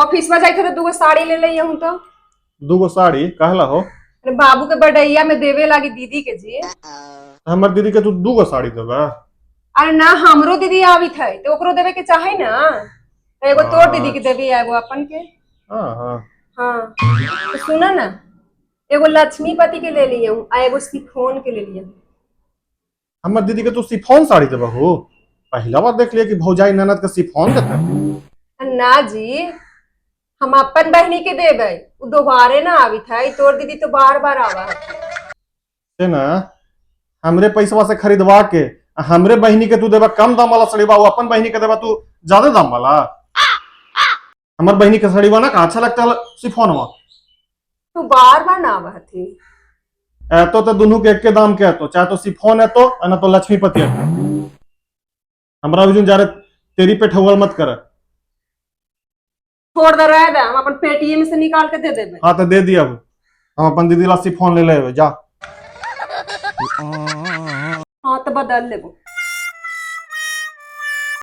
Office में जाए थे दूगो साड़ी ले ले हूँ तो। दूगो साड़ी कहला हो? अरे बाबू के बडैया में देवे लागी दीदी के जी। हमर दीदी के तू दूगो साड़ी देबा? अरे ना, हमरो दीदी आवित है तो ओकरो देवे के चाहे ना, तो एगो तोर दीदी के देवी आ एगो अपन के। हाँ हाँ। हाँ, तो सुना ना, एगो लक्ष्मीपति के ले लिए हूँ आ एगो सिफोन के ले लिए हूँ। हमर दीदी के तू सिफोन साड़ी देबा हो? पहला बार देख लिया कि भौजाई ननद के सिफोन देता। ना जी, हम अपन बहनी के देबै, उ दोबारे ना आवित है, तोर दीदी तो बार बार आवा है। से ना हमरे पैसवा से खरीदवा के आ हमरे बहनी के तू देबा कम दाम वाला साड़ीवा, वो अपन बहनी के देबा तू ज्यादा दाम वाला। हमर बहनी के साड़ीवा ना का अच्छा लगता है सिफोनवा। तू बार बार ना आवा थी। एतो तो दोनों के एक दाम के एतो, चाहे तो सिफोन एतो आ ना तो लक्ष्मीपति एतो। हमरा बिजुन जा रहे तेरी पे ठौल मत कर। छोड़ दे, रह दे, हम अपन पेटीएम से निकाल के दे देबै। हाँ तो दे दिया, अब हम अपन दीदी ला सिफोन ले लेबे जा। हाँ तो बदल लेबो।